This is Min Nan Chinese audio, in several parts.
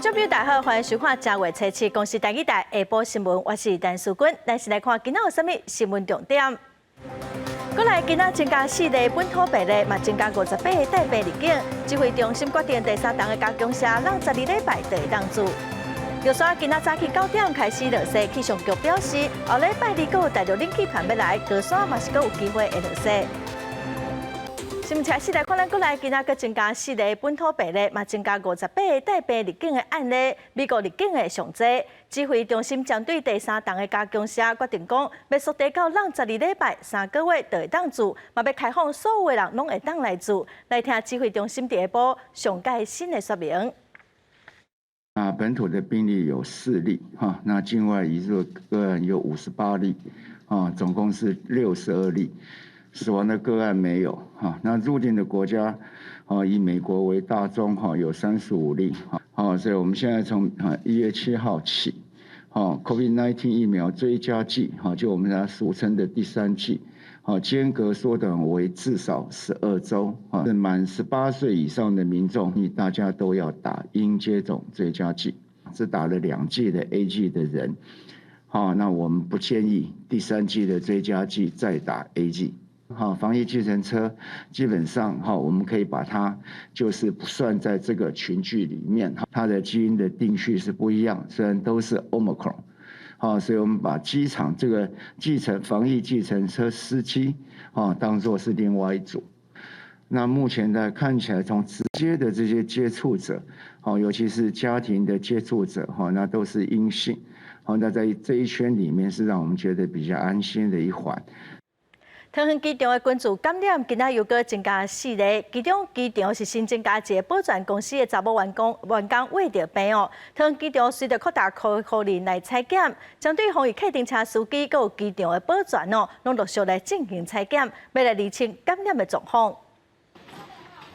眾朋友大家好，歡迎收看正月初七公視台語台下晡新聞，我是陳淑君。咱先來看今仔有啥物新聞重點。國內今仔增加四例本土病例，嘛增加58個帶病入境。指揮中心決定第三重的加強射，人十二禮拜就會當注。玉山今仔早起9點開始落雪，氣象局表示，後禮拜二閣有大陸冷氣團欲來，高山嘛是閣有機會會落雪。新聞開始來看，咱國內今仔閣增加四例本土病例，嘛增加58個帶病入境的案例。美國入境的上濟，指揮中心針對第三重的加強射，決定講，欲縮短到人十二禮拜三個月就會當注，嘛欲開放所有的人攏會當來注。來聽指揮中心佇下晡上蓋新的說明。啊，本土的病例有四例，哈，那境外移入個案有58例，啊，總共是62例。死亡的個案沒有，哈，那入境的國家，啊，以美國為大宗，哈，有35例，哈，所以我們現在從1月7號起，哈，COVID-19 疫苗追加劑，哈，就我們俗稱的第三劑，好，間隔縮短為至少12週，啊，滿18歲以上的民眾，你大家都要打應接種追加劑，只打了兩劑的 AZ 的人，好，那我們不建議第三劑的追加劑再打 AZ。好，防疫計程車基本上哈，我們可以把它就是不算在這個群聚裡面，它的基因的定序是不一樣，雖然都是 Omicron，好，所以我們把機場這個防疫計程車司機啊當作是另外一組。那目前呢，看起來從直接的這些接觸者，好，尤其是家庭的接觸者，哈，那都是陰性，好，那在這一圈裡面是讓我們覺得比較安心的一環。桃園機場的群聚感染，今仔又閣增加四例，其中機場是新增加一个保全公司的查某員工，員工罹著病哦。桃園機場隨著擴大可能來採檢，針對防疫客運車司機，閣有機場的保全哦，攏陸續來進行採檢，欲來釐清感染的狀況。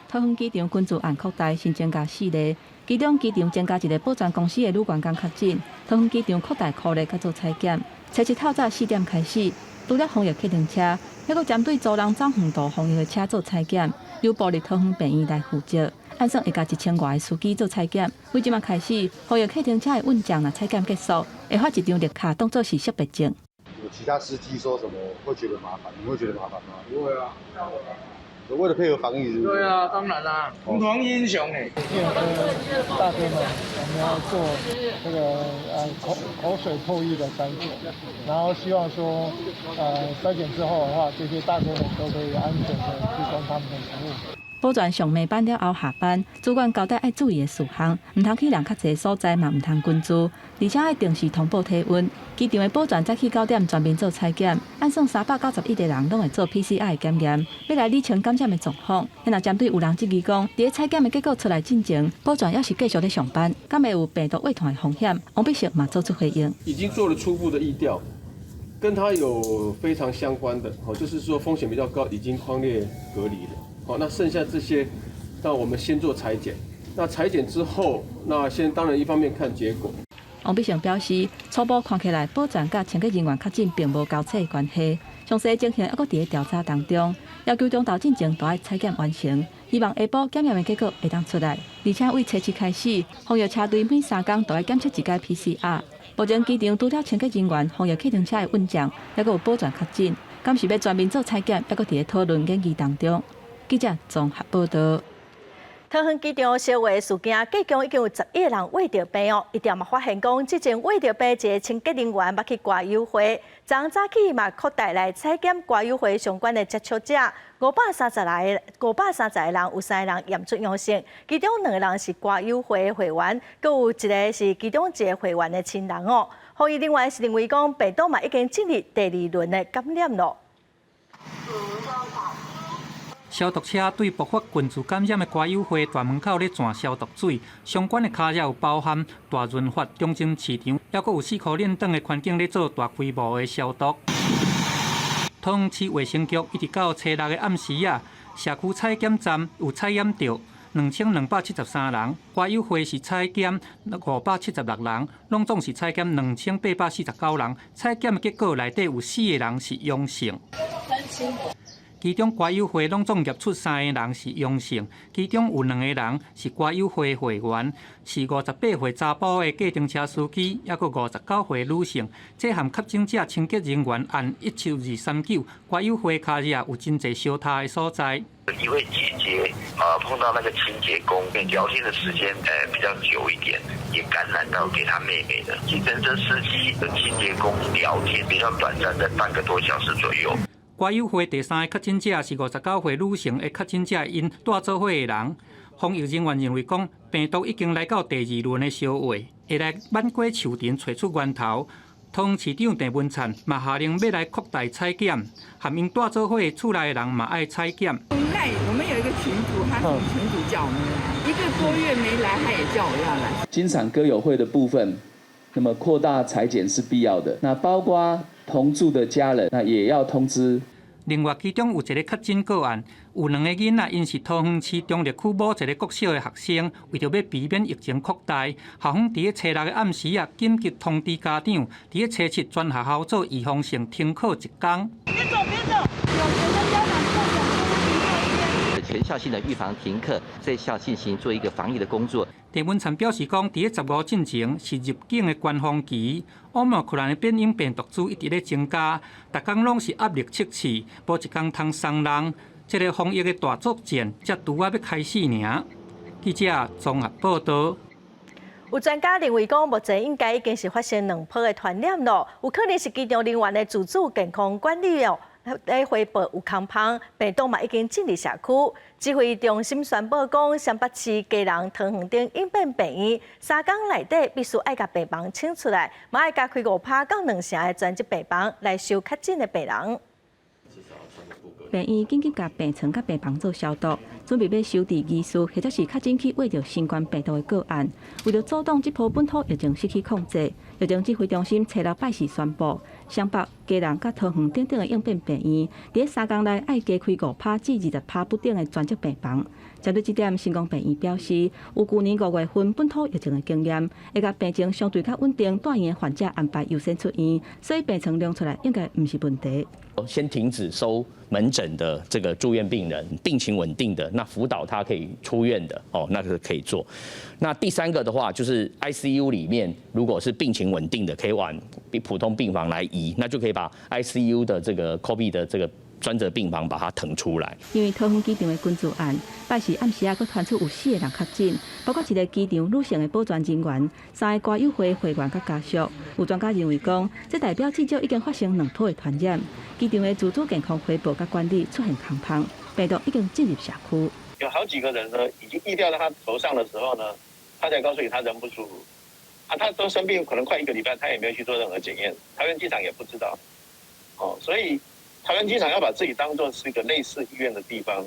桃園機場群聚案擴大，新增加四例，其中機場增加一个保全公司的女員工確診。桃園機場擴大火力，佮做採檢。初七透早4點開始，除了防疫客運車，猶閣針對租人走遠途防疫的車做採檢，由部立桃園病院來負責。按算會共1000外个司機做採檢。對這馬開始，防疫客運車的運將若採檢結束，會發一張綠卡當做是識別證。有其他司機說什麼會覺得麻煩？你會覺得麻煩嗎？不會啊。為了配合防疫是不是？對啊，當然啦，共同英雄哎。大哥們，我們要做這個口水唾液的篩檢，然後希望說篩檢之後的話，這些大哥們都可以安全的提供他們的服務。保全上暝班了後下班，主管交代愛注意的事項，毋通去人較濟所在嘛，毋通群聚，而且愛定時通報體溫。機場的保全早起9點全面做採檢，按算391個人攏會做 PCR 檢驗，欲來理清感染的狀況。若針對有人質疑講，佇咧採檢的結果出來進前，保全猶是繼續咧上班，敢會有病毒外傳的風險？王必勝嘛做出回應。已經做了初步的疫調，跟他有非常相關的，哦，就是說風險比較高，已經匡列隔離了。好，那剩下這些，那我們先做採檢。那採檢之後，那先當然一方面看結果。王必勝表示，初步看起來，保全佮清潔人員確診並無交叉關係，詳細情形猶閣佇咧調查當中，要求中晝進前都愛採檢完成，希望下晡檢驗的結果會當出來。而且對初七開始，防疫車隊每3工都愛檢測一擺 PCR。目前機場除了清潔人員、防疫客運車的運將，猶閣有保全確診，敢是欲全面做採檢，猶閣佇咧討論研議當中。記者綜合報道。桃園機場燒話事件，計共已經有11個人罹著病哦。一調嘛發現講，之前罹著病一个清潔人員捌去歌友會，昨早起嘛擴大來採檢歌友會相關的接觸者，530個人有三個人驗出陽性，其中兩個人是歌友會的會員，閣有一个是其中一个會員的親人哦。防疫人員是認為講，病毒嘛已經進入第二輪的感染咯。消毒車對爆發群聚感染的歌友會大門口咧濺消毒水，相關的跤也有包含大潤發中正市場，猶閣有四箍輪轉的環境咧做大規模的消毒。桃園市衛生局一直到初六的暗時啊，社區採檢站有採檢著2273人，歌友會是採檢576人，攏總是採檢2849人。採檢的結果內底有四個人是陽性。其中歌友會攏總驗出三个人是陽性，其中有兩个人是歌友會會員，是58歲查埔的計程車司機，抑閣59歲女性。這項確診者清潔人員按17239，歌友會跤跡有真濟相疊的所在。一位姐姐啊，碰到那個清潔工，聊天的時間比較久一點，也感染到給他妹妹的。計程車司機跟清潔工聊天比較短暫，在半個多小時左右。歌友會第三个確診者是59歲女性的確診者，𪜶蹛做伙的人。防疫人員認為講，病毒已經來到第二輪的消化，會來挽過樹林揣出源頭。桃園市長鄭文燦嘛下令欲來擴大採檢，含𪜶蹛做伙厝內的人嘛愛採檢。我們有一個群組，他從群組叫我們來，一個多月沒來，他也叫我要來。經常歌友會的部分，那麼擴大採檢是必要的。那包括同住的家人，那也要通知。另外，其中有一个確診個案，有兩个囡仔，𪜶是桃園市中壢區某一个國小的學生，為著欲避免疫情擴大，校方佇咧初六的暗時啊，緊急通知家長，佇咧初七全學校做預防性停課一工。別走，別走！有學生家長確診，全校性的預防停課，在校進行做一個防疫的工作。鄭文燦表示講，佇咧15進前是入境的高峰期，奧密克戎的變種病毒株一直咧增加，逐工攏是壓力測試，無一工通鬆人。這个防疫的大作戰才拄仔欲開始爾。記者綜合報道。有專家認為講，目前應該已經是發生兩波的傳染咯，有可能是機場人員的自主健康管理哦。咧回報有空芳，病毒嘛已經進入社區。指揮中心宣布講，雙北市基隆桃園頂應變病院三工內底必須愛共病房清出來，嘛愛加開5%到2成的專責病房來收確診的病人。病院緊急共病床佮病房做消毒，準備欲收治疑似或者是確診去秽著新冠病毒的個案。為著阻擋這波本土疫情失去控制，疫情指揮中心初六拜四宣布，雙北、基隆佮桃園等等的應變病院，佇三工內愛加開5%至20%不等的專責病房。針對這點，成功病院表示，有舊年5月份本土疫情的經驗，會共病情相對較穩定、蹛院的患者安排優先出院，所以病床騰出來應該毋是問題。先停止收門診的這個住院病人，病情穩定的，那輔導他可以出院的，哦，那個可以做。那第三個的話，就是 ICU 裡面，如果是病情穩定的，可以往比普通病房來移，那就可以把 ICU 的這個 COVID 的這個專責病房把它騰出來。因為桃園機場的群聚案，拜四暗時啊，閣傳出有四個人確診，包括一个機場女性的保全人員、三个歌友會會員佮家屬。有專家認為講，這代表至少已經發生兩波的傳染，機場的自主健康回報佮管理出現空芳，病毒已經進入社區。有好幾個人呢，已經疫調到他頭上的時候呢，他才告訴你他人不舒服。啊，他都生病可能快一個禮拜，他也沒有去做任何檢驗，桃園機場也不知道。哦，所以桃園機場要把自己當作是一個類似醫院的地方，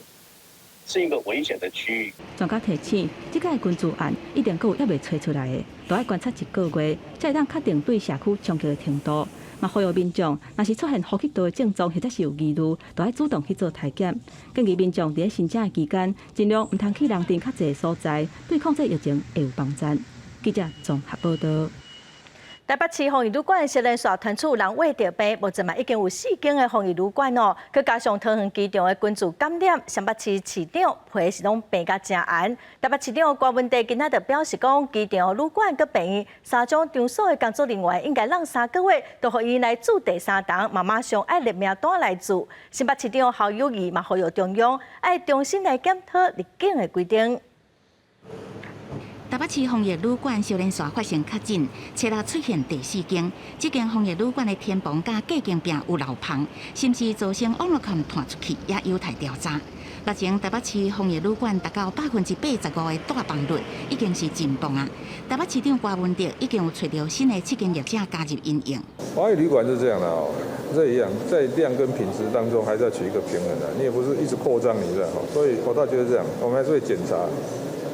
是一個危險的區域。專家提醒，這個群聚案一定閣有猶未揣出來的，都愛觀察一個月，才會當確定對社區衝擊的程度。嘛，呼籲民眾，若是出現呼吸道的症狀或者是有疑慮，都愛主動去做篩檢。建議民眾佇咧申請的期間，盡量毋通去人陣較濟的所在，對控制疫情會有幫助。記者綜合報道。台北市防疫旅館小連續傳出有人秽著病，目前嘛已經有四間的防疫旅館哦。閣加上桃園機場的群聚感染，雙北市市長批是攏病甲誠絚。台北市長郭文帝今仔就表示講，機場旅館佮病院三種場所的工作人員應該攏3個月都予𪜶來注第三針，嘛馬上愛列名單來注。新北市長侯友宜嘛呼籲中央愛重新來檢討入境的規定。台北市防疫旅館小連續發生確診，初六出現第四間。這間防疫旅館的天棚佮隔間壁有漏縫，是毋是造成奧密克戎傳出去，也有待調查。目前台北市防疫旅館達到85%的帶房率，已經是真棒啊！台北市長郭文德已經有揣著新的七間業者加入營運。防疫旅館是這樣的哦，這一樣在量跟品質當中，還是要取一個平衡的。你也不是一直擴張，你知道所以我倒覺得這樣，我們還是會檢查。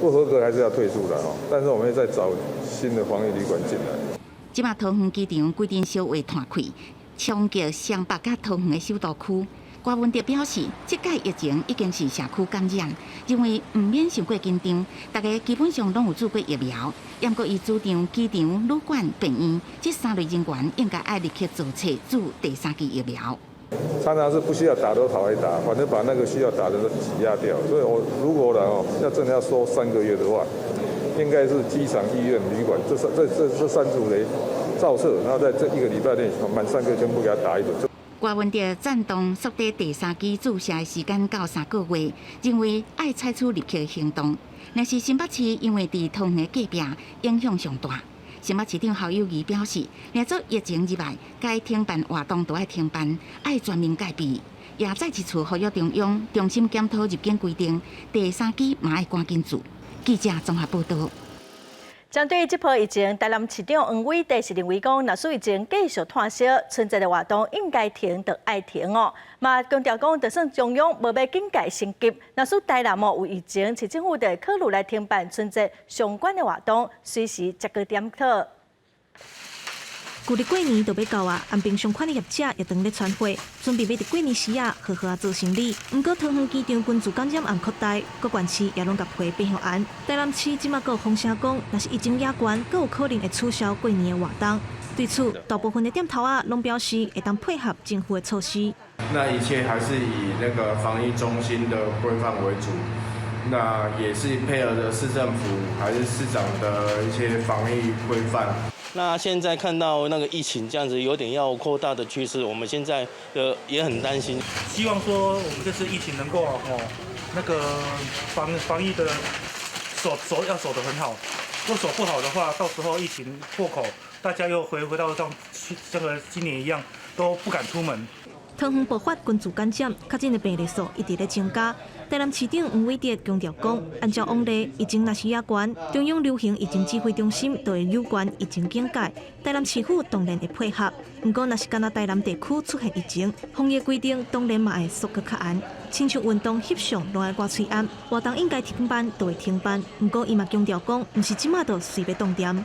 不合格還是要退出的哦，但是我們會再找新的防疫旅館進來。這馬桃園機場規陣小話傳開，衝擊雙北佮桃園的首都區。郭文德表示，這屆疫情已經是社區感染，認為毋免傷過緊張，大家基本上攏有注過疫苗。毋過伊主張機場、旅館、病院這三類人員應該愛立刻做冊注第三劑疫苗。常常是不需要打都跑來打，反正把那個需要打的都擠壓掉。所以我如果呢哦，要真的要說3個月的話，應該是機場、醫院、旅館這三組來照射，然後在這一個禮拜內滿3個月全部給他打一輪。郭文哲贊同縮短第三劑注射的時間到3個月，認為愛採取立刻行動。若是新北市因為佇桃園隔壁，影響上大。新北市長侯友宜表示，若做疫情入來，該停辦活動就愛停辦，愛全面戒備。也再一次呼籲中央重新檢討入境規定，第三劑嘛愛趕緊做。記者綜合報道。針對這波疫情，台南市長黃偉哲是認為講，若是疫情繼續拖燒，春節的活動應該停就愛停哦。嘛強調講，就算中央無欲警戒升級，若是台南哦有疫情，市政府就會考慮來停辦春節相關的活動，隨時才閣檢討。舊曆過年就欲到啊，按平常款的業者也當咧傳貨，準備欲佇過年時啊，好好啊做生理。毋過桃園機場群聚感染案擴大，各縣市也攏共批變予嚴。台南市這馬閣有風聲講，若是疫情猶懸，閣有可能會取消過年的活動。對此，大部分的店頭仔攏表示會當配合政府的措施。那一切還是以那個防疫中心的規範為主，那也是配合着市政府還是市長的一些防疫規範。那現在看到那個疫情這樣子有點要擴大的趨勢，我們現在也很擔心。希望說我們這次疫情能夠哦，那個防疫的守要守得很好，如果守不好的話，到時候疫情破口，大家又回到像這個今年一樣，都不敢出門。桃園爆發群聚感染，確診的病例數一直咧增加。台南市長黃偉哲強調講，按照往例，疫情若是猶懸，中央流行疫情指揮中心就會有關疫情警戒，台南市府當然會配合。毋過，若是干焦台南地區出現疫情，防疫規定當然嘛會縮閣較嚴。親像運動、翕相攏愛掛喙罨，活動應該停辦就會停辦。毋過，伊嘛強調講，毋是這馬就隨欲當恬。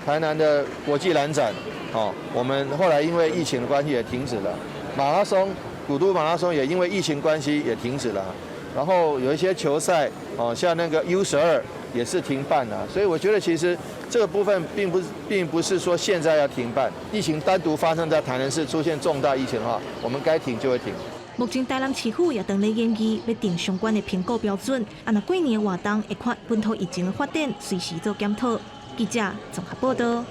台南的國際蘭展，哦，我們後來因為疫情的關係也停止了。馬拉松，古都馬拉松也因為疫情關係也停止了。然後有一些球賽，哦，像那個 U12也是停辦了。所以我覺得其實這個部分並不是說現在要停辦。疫情單獨發生在台南市出現重大疫情的話，我們該停就會停。目前台南市府也正咧研議，欲定相關的評估標準，啊，若過年的活動會看本土疫情的發展，隨時做檢討。記者綜合報道。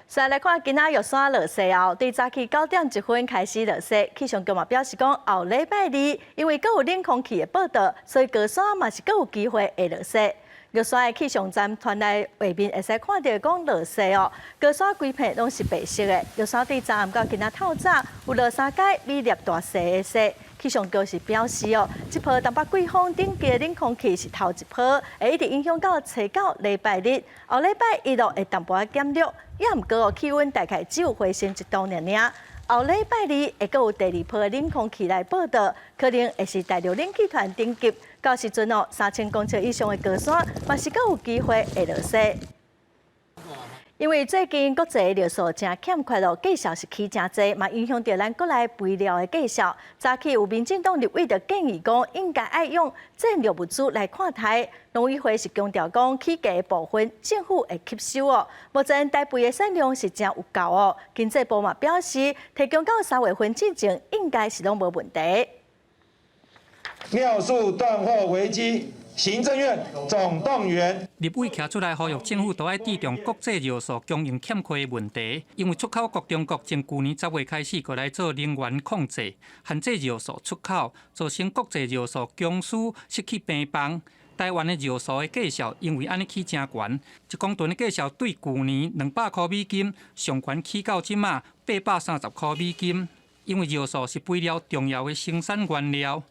再來看今仔玉山落雪後，對早起9點1分開始落雪。氣象局嘛表示講，後禮拜二因為閣有冷空氣的報到，所以高山嘛是閣有機會會落雪。玉山的氣象站傳來畫面，會使看著講落雪哦。高山規片攏是白色的。玉山對昨暗到今仔透早有落三階米粒大細的雪。氣象局是表示哦，這波東北季風頂級冷空氣是頭一波，會一直影響到初九禮拜日。後禮拜一路會淡薄仔減弱，也毋過氣溫大概只有回升1度爾爾。後禮拜二會閣有第二波冷空氣來報到，可能會是大陸冷氣團頂級。到時陣哦，3000公尺以上的高山嘛是閣有機會會落雪。因為最近國際尿素誠欠缺咯，價數是起誠濟，嘛影響著咱國內肥料的價數。早起有民進黨立委就建議講，應該愛用戰略物資來看待。農委會是強調講，起價的部分政府會吸收哦。目前台肥的產量是誠有夠哦。經濟部嘛表示，提供到3月份之前，應該是攏無問題。尿素斷貨危機。行政院總動員，立委徛出來呼籲政府都愛注重國際尿素供應欠缺的問題，因為出口國中國從舊年10月開始，過來做能源控制，限制尿素出口，造成國際尿素供需失去平衡。台灣的尿素的價數因為按呢起誠懸，1公噸的價數對舊年200箍美金，上懸起到這馬830箍美金。因為尿素是肥料重要的生產原料。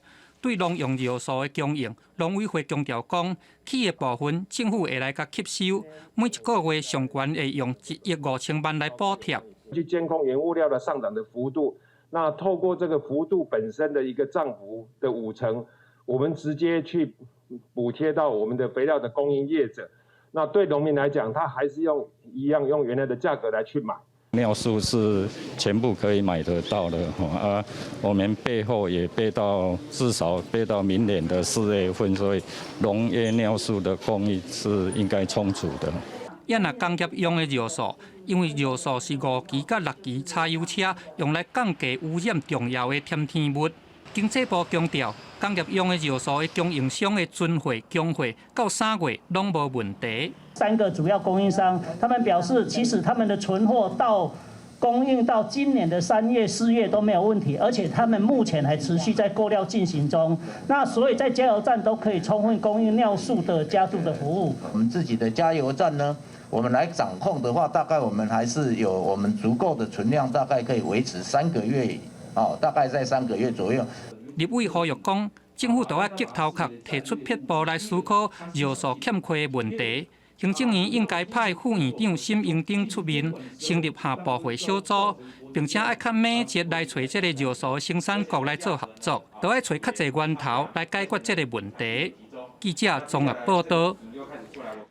對農用尿素的供應，農委會強調講，起的部分政府會來共吸收，每一個月上懸會用1億5千萬來補貼。去監控原物料的上漲的幅度，那透過這個幅度本身的一個漲幅的5成，我們直接去補貼到我們的肥料的供應業者。那對農民來講，他還是用一樣用原來的價格來去買。尿素是全部可以買得到的，啊，我們備貨也備到至少備到明年的4月份，所以農業尿素的供應是應該充足的。也若工業用的尿素，因為尿素是五期佮六期柴油車用來降低污染重要的添添物。經濟部強調，工業用的尿素的供應商的存貨、供貨到3月攏無問題。三個主要供應商，他們表示，其實他們的存貨到供應到今年的3月、4月都沒有問題，而且他們目前還持續在購料進行中。那所以在加油站都可以充分供應尿素的加注的服務。我們自己的加油站呢，我們來掌控的話，大概我們還是有我們足夠的存量，大概可以維持三個月，哦，大概在三個月左右。立委呼籲講，政府著愛激頭殼提出撇步來思考尿素欠缺的問題。行政院應該派副院長沈榮丁出面，成立下部會小組，並且愛較敏捷來揣這个尿素生產國來做合作，著愛揣較濟源頭來解決這个問題。記者綜合報道。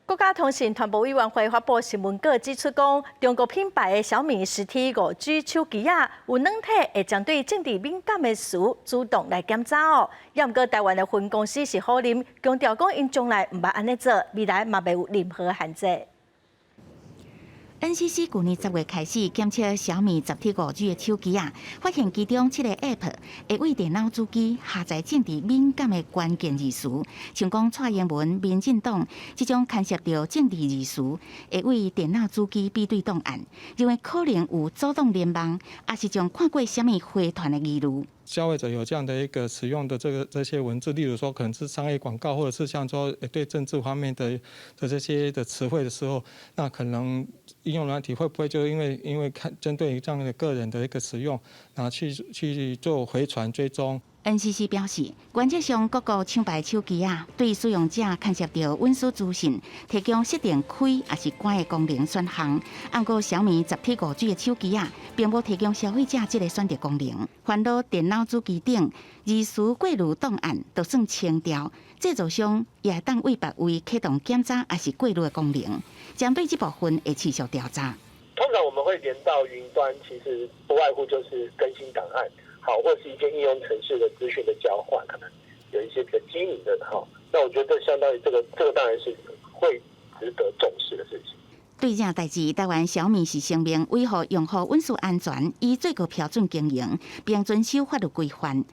國家通訊傳播委員會發布新聞稿指出，講中國品牌的小米實體5G 手機仔，有軟體會針對政治敏感的詞主動來檢查哦。也毋過台灣的分公司是否認，強調講𪜶從來毋捌按呢做，未來嘛袂有任何限制。 NCC 舊年10月開始檢測小米十 T 5G 的手機仔，發現其中七个 App 會對電腦主機下載政治敏感的關鍵字詞，像講蔡英文、民進黨這種牽涉著政治字詞，會對電腦主機比對檔案，認為可能有阻擋聯網，抑是將看過啥物回傳的疑慮。消費者有這樣的一個使用的這些文字，例如說可能是商業廣告，或者是像說對政治方面的這些的詞彙的時候，那可能應用軟體會不會就因為看針對這樣的個人的一個使用，然後去做回傳追蹤？ NCC 表示，原則上各國廠牌手機仔，對使用者牽涉著隱私資訊，提供設定開抑是關的功能選項。毋過小米十 T 5G 的手機仔，並無提供消費者這个選擇功能。煩惱電腦主機頂字詞過濾檔案，就算清掉，製造商也會當對別位啟動檢查抑是過濾的功能。針對這部分會持續調查。通常我們會連到雲端，其實不外乎就是更新檔案。好，或是一些應用程式的資訊的交換，可能有一些比較機密的哈。那我覺得相當於這個當然是會值得重視的事情。對這代誌，台灣小米是聲明維護用戶隱私安全，以最高標準經營，並遵守法律規範。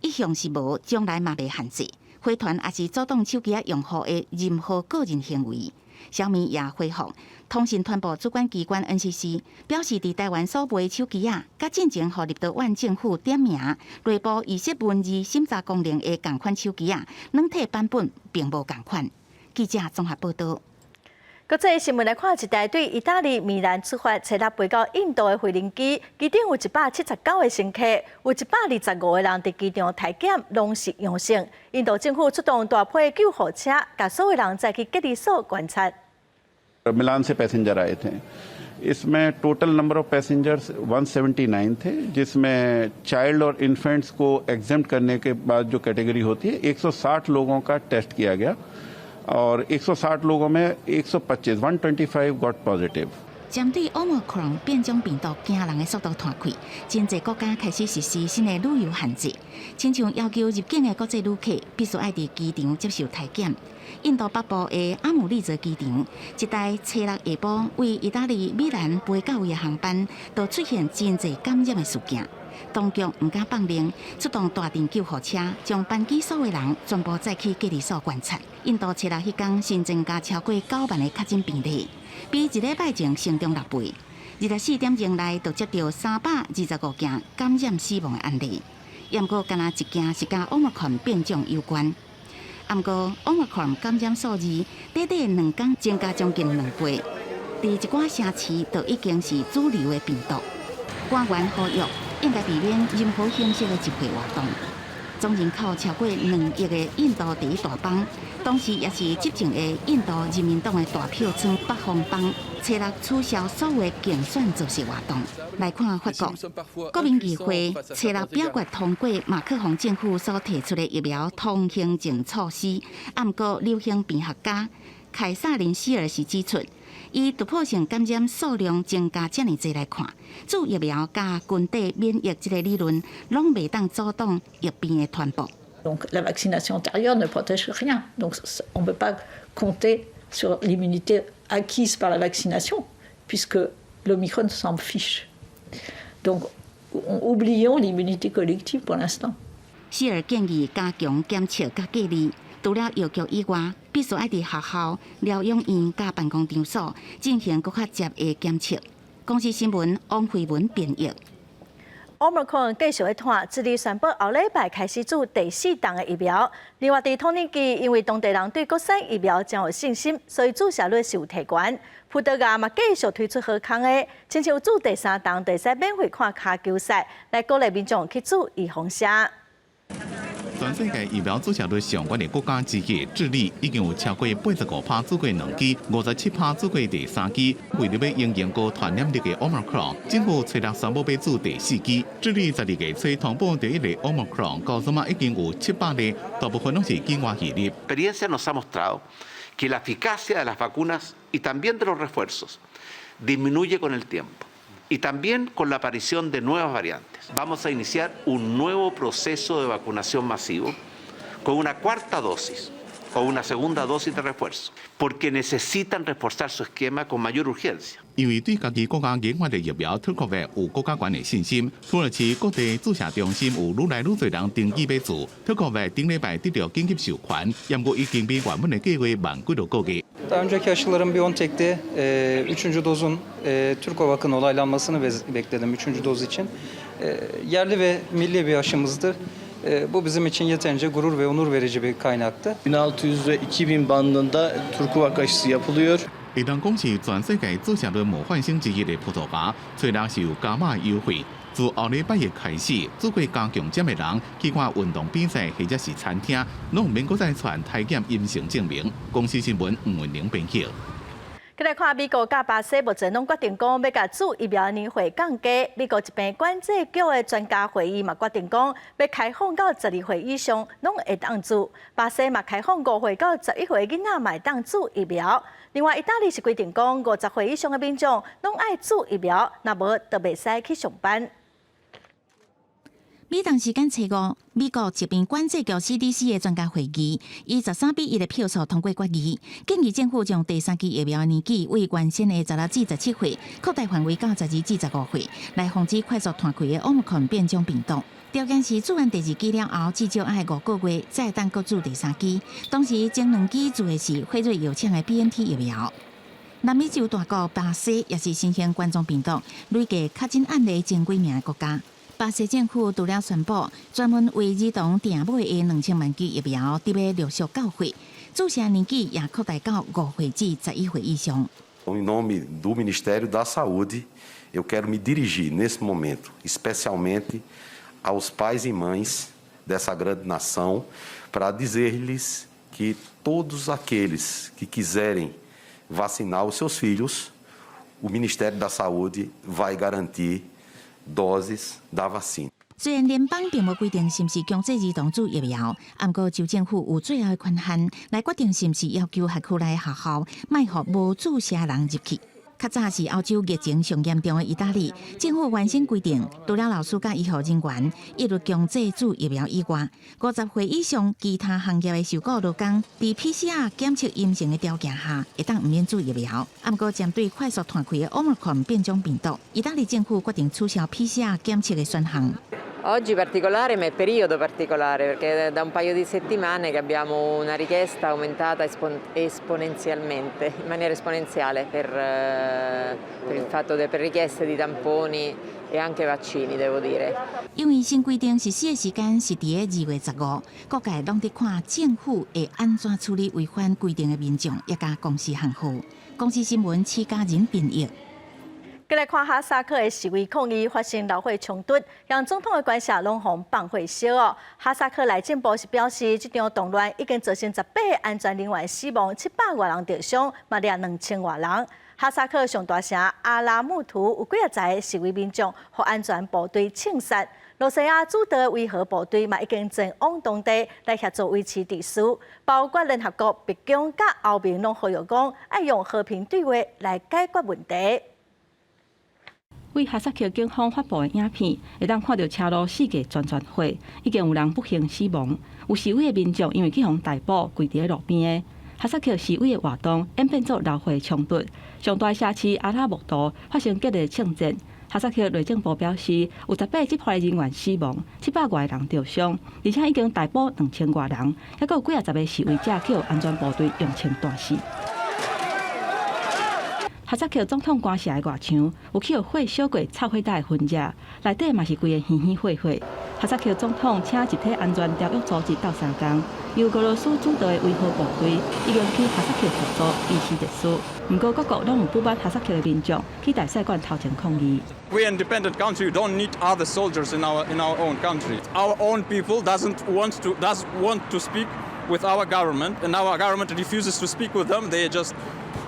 一向是無，將來嘛袂限制。回傳抑是阻擋手機仔用戶的任何個人行為。小米也回覆通訊傳播主管機關 NCC 表示，佇台灣所賣手機仔，佮進前予立陶宛政府點名內部預設文字審查功能的仝款手機仔，軟體版本並無仝款。記者綜合報道。國際新聞來看，一台對意大利米蘭出發，初六飛到印度的飛行機，機頂有179個乘客，有125個人佇機場體檢，攏是陽性。印度政府出動大批救護車，共所有人載去隔離所觀察。 मिलान से पैसेंजर आए थे। इसमें total number of passengers 179 थे, जिसमें चाइल्ड और इन्फेंट्स को एग्जेम्प्ट करने के बाद जो कैटेगरी होती है, 160 लोगों का टेस्ट किया गया और 160 लोगों में 125 125 गॉट पॉजिटिव। 針對 Omicron 變種病毒驚人的速度湠開，真濟國家開始實施新的旅遊限制，親像要求入境的國際旅客必須愛佇機場接受體檢。印度北部的阿姆利則機場，一台初六下晡對意大利米蘭飛到位的航班，就出現真濟感染的事件。當局毋敢放任，出動大陣救護車，將班機所有人全部載去隔離所觀察。印度初六彼工新增加超過9萬个確診病例，比一禮拜前成長六倍。24點鐘內就接著325件感染死亡的案例。毋過，敢若一件是佮 Omicron 變種有關。毋過，Omicron 感染數字短短2工增加將近2倍，佇一寡城市就已經是主流的病毒。官員呼籲應該避免任何形式的集會活動。總人口超過2億的印度第一大邦，同時也是執政的印度人民黨的大票倉北方邦，初六取消所有競選造勢活動。來看法國，國民議會初六表決通過馬克宏政府所提出的疫苗通行證措施。毋過流行病學家凱薩琳希爾是指出，以突破性感染數量增加遮爾濟來看，注疫苗佮群體免疫這个理論，攏袂當阻擋疫病的傳播。 Donc la vaccination antérieure ne protège rien. Donc on ne peut pas compter sur l'immunité acquise par la vaccination, puisque L'Omicron s'en fiche. Donc, oublions l'immunité collective pour l'instant. 希爾建議加強檢測佮隔離，除了藥局以外，必須愛佇學校、療養院佮辦公場所進行閣較濟的檢測。公視新聞王慧文編譯。 Omicron 繼續咧湠，智利宣布後禮拜開始注第四針的疫苗。另外，佇土耳其，因為當地人對國產疫苗真有信心，所以注射率是有提懸。葡萄牙嘛繼續推出好康的，親像注第三針，會使免費看跤球賽，來鼓勵民眾去注預防射。全世界疫苗注射率上懸的國家之一，智利已經有超過85%注過兩劑，57%注過第三劑。為著欲因應高傳染力的 Omicron，政府初六宣布欲注第四劑。智利12月初通報第一例 Omicron，到這馬已經有700例，大部分攏是境外移入。 Experiencia nos ha mostrado que la eficacia de las vacunas y también de los refuerzos disminuye con el tiempo y también con la aparición de nuevas variantes. Vamos a iniciar un nuevo proceso de vacunación masivo con una cuarta dosis o una segunda dosis de refuerzo, porque necesitan reforzar su esquema con mayor urgencia. 因為對家己國家研發的疫苗 Turkovac 有閣較懸的信心，土耳其各地注射中心有愈來愈濟人登記欲注。Turkovac 頂禮拜得著緊急授權，毋過已經比原本的計畫慢幾個月。 Daha önceki aşıların BioNTech'ti üçüncü dozun Turkovac'ın onaylanmasını bekledim üçüncü doz için. Yerli ve milli bir aşımızdı. Bu bizim için yeterince gurur ve onur verici bir kaynaktı. 1600 ve 2000 bandında Turkovac aşısı yapılıyor. 會當講是全世界注射率模範生之一的葡萄牙，初六是有加碼優惠。自後禮拜一開始，注過加強針的人去看運動比賽或者是餐廳，攏毋免閣再傳篩檢陰性證明。公視新聞吳文玲編譯。閣來看美國佮巴西目前攏決定講欲共注疫苗年歲降低。美國疾病管制局的專家會議嘛決定講，欲開放到12歲以上攏會當注。巴西嘛開放5歲到11歲囡仔嘛會當注疫苗。另外，意大利是規定講，50歲以上的民眾攏愛注疫苗，若無就袂使去上班。美東時間初五，美國疾病管制局 CDC 的專家會議以13比1的票數通過決議，建議政府將第三劑疫苗的年紀為原先的16至17歲擴大範圍到12至15歲，來防止快速傳開的奧密克戎變種病毒。條件是注完第二劑了後，至少愛5個月，才會當閣注第三劑。同時，前兩劑注的是輝瑞藥廠的 BNT 疫苗。南美洲大國巴西也是新型冠狀病毒累計確診案例前幾名的國家。巴西政府除了宣布專門為兒童訂買的2000萬劑疫苗，佇欲陸續到貨，注射年紀也擴大到5歲至11歲以上。 Em nome do Ministério da Saúde, eu quero me dirigir nesse momento, especialmente aos pais e mães dessa grande nação, para dizer-lhes que todos aqueles que quiserem vacinar os seus filhos, o Ministério da Saúde vai garantir doses da vacina. 雖然聯邦並無規定是毋是強制兒童注疫苗，毋過州政府有最後的權限來決定是毋是要求學區內學校莫予無注射人入去。較早是歐洲疫情上嚴重的意大利，政府原先規定，除了老師佮醫護人員一律強制注疫苗以外，50歲以上其他行業的受僱勞工，佇 PCR 檢測陰性的條件下，會當毋免注疫苗。毋過針對快速傳開的奧密克戎變種病毒，意大利政府決定取消 PCR 檢測的選項。 Oggi particolare, ma è periodo particolare perché è da un paio di settimane che abbiamo una richiesta aumentata esponenzialmente, in maniera esponenziale per il fatto per richieste di tamponi e anche vaccini, devo dire. 因為新規定實施的時間是佇2月15，各界攏佇看政府會按怎處理違反規定的民眾，抑佮公司行號。公視新聞施嘉仁編譯。閣來看哈薩克的示威抗議發生流血衝突，讓總統的官舍攏予放火燒哦。哈薩克內政部是表示，這場動亂已經造成18個安全人員死亡，700外人受傷，嘛掠2000外人。哈薩克上大城阿拉木圖有幾仔十個示威民眾，予安全部隊槍殺。羅西亞主導維和部隊嘛已經前往當地來協助維持秩序，包括聯合國、白宮佮歐盟攏呼籲講，愛用和平對話來解決問題。對哈薩克警方發布的影片，會當看著車路四界團團火，已經有人不幸死亡。有示威的民眾因為去予逮捕，跪佇咧路邊的。哈薩克示威的活動演變做流血衝突，上大城市阿拉木圖發生激烈槍戰。哈薩克內政部表示，有18個執法人員死亡，700外人著傷，而且已經逮捕2000外人，猶閣有幾仔十个示威者予安全部隊用槍彈死。哈薩克總統官舍的外牆有予火燒過臭火焦的痕跡，內底嘛是規个稀稀火火。哈薩克總統請集體安全條約組織鬥相共，由俄羅斯主導的維和部隊已經去哈薩克協助維持秩序。毋過各國攏有不滿哈薩克的民眾去大使館頭前抗議。 We independent country don't need other soldiers in our own country. Our own people doesn't want to speak with our government, and our government refuses to speak with them. They just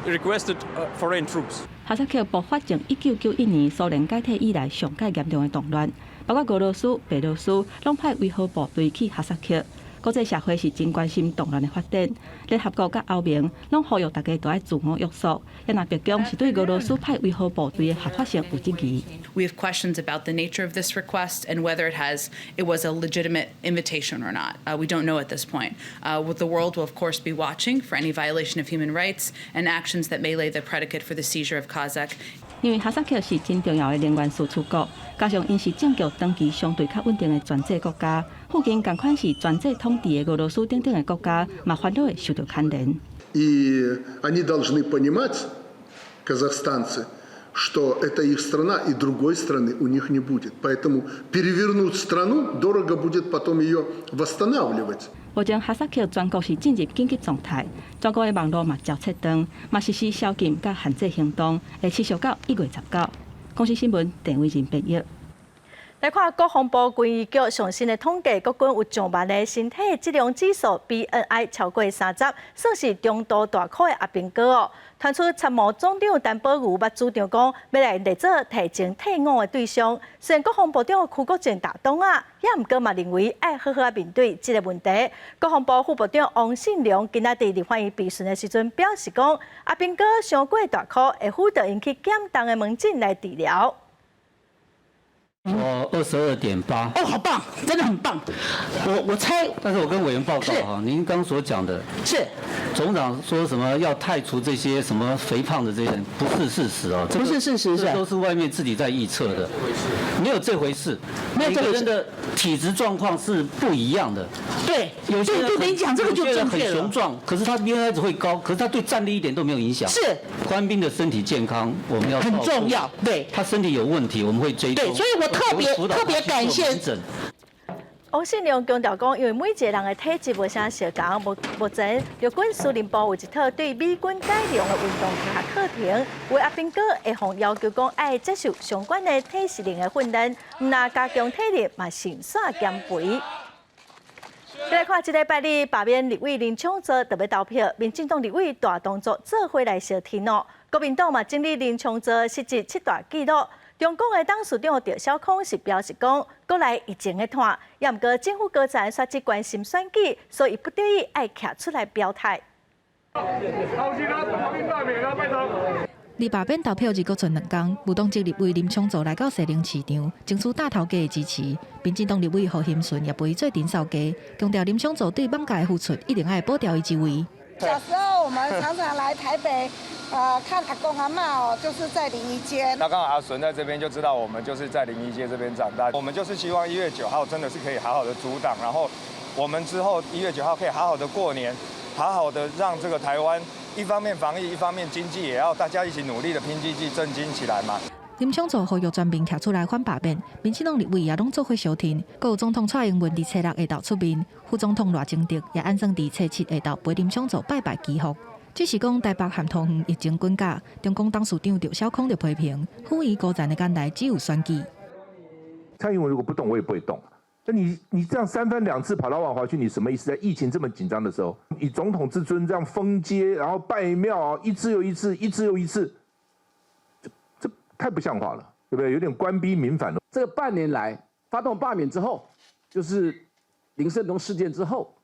requested foreign troops. 哈薩克爆發自1991年蘇聯解體以來上蓋嚴重的動亂，包括俄羅斯、白羅斯攏派維和部隊去哈薩克。國際社會是真關心動亂的發展，聯合國佮歐盟攏呼籲大家都愛自我約束。也若白宮是對俄羅斯派維和部隊的合法性有質疑。 We have questions about the nature of this request and whether it was a legitimate invitation or not. We don't know at this point. The world will of course be watching for any violation of human rights and actions that may lay the predicate for the seizure of Kazakh. 因為哈薩克是真重要的能源輸出國，加上𪜶是政局長期相對較穩定的專制國家，附近仝款是專制統治的俄羅斯等等的國家，嘛煩惱會受到牽連。 И они должны понимать, казахстанцы, что это их страна, и другой страны у них не будет. Поэтому перевернуть страну, дорого будет потом ее восстанавливать. 目前哈薩克全國是進入緊急狀態，全國的網路嘛遭切斷，嘛實施宵禁佮限制行動，會持續到1月19。公視新聞鄭偉仁編譯。來看國防部軍醫局上新的統計，國軍有上萬个身體質量指數 BMI 超過30，算是中度大箍的阿兵哥哦。傳出參謀總長陳寶瑜捌主張講，欲來列做提前退伍的對象。雖然國防部長邱國正打擋啊，也毋過嘛認為愛好好仔面對這个問題。國防部副部長王信良今仔佇立法院備詢的時陣表示講，阿兵哥傷過大箍，會輔導𪜶去減重的門診來治療。我22.8。哦，好棒，真的很棒。我猜，但是我跟委員報告哈，您剛所講的是總長說什麼要汰除這些什麼肥胖的這些人，不是事實哦，不是事實，這都是外面自己在臆測的，沒有這回事。沒有這回事。每個人的體質狀況是不一樣的。對，有些人對，你講這個就正確很雄壯，可是他 BMI 值會高，可是他對戰力一點都沒有影響。是。官兵的身體健康我們要很重要，對。他身體有問題，我們會追蹤。對，所以我特別特別感謝。王信良強調講，因為每一個人的體質無啥相仝，目前陸軍司令部有一套對美軍改良的運動科學課程，有阿兵哥會予要求講愛接受相關的體適能的訓練，毋但加強體力，嘛順紲減肥。來看，這禮拜日罷免立委林昶佐就欲投票，民進黨立委大動作做伙來相挺哦。國民黨嘛整理林昶佐失職七大紀錄。中廣的董事長趙小康是表示講，國內疫情的拖，也毋過政府高層煞只關心選舉，所以不得已愛徛出來表態。離罷免投票日閣賰兩工，無黨籍立委林昶佐來到士林市場，爭取大頭家的支持。民進黨立委何欣純也陪做陣掃街，強調林昶佐對網界的付出，一定愛保牢伊一位。小時候我們常常來台北，看阿公阿嬤哦，就是在臨沂街。那剛好阿順在這邊就知道我們就是在臨沂街這邊長大。我們就是希望1月9號真的是可以好好的組黨，然後我們之後1月9號可以好好的過年，好好的讓這個台灣一方面防疫，一方面經濟也要大家一起努力的拼經濟，振興起來嘛。林昶佐呼籲全民徛出來反罷免，民進黨立委也攏做伙相挺。閣有總統蔡英文佇初六下晝出面，副總統賴清德也按算佇初七下晝陪林昶佐拜拜祈福。只是講台北和桃園疫情滾價，中廣董事長趙小康就批評，府院高層的艱難只有選舉。蔡英文如果不動，我也不會動。那你這樣三番兩次跑到萬華去，你什麼意思？在疫情這麼緊張的時候，以總統之尊這樣封街，然後拜廟，一次又一次，一次又一次，這太不像話了，對不對？有點官逼民反了。這半年來發動罷免之後，就是林勝東事件之後，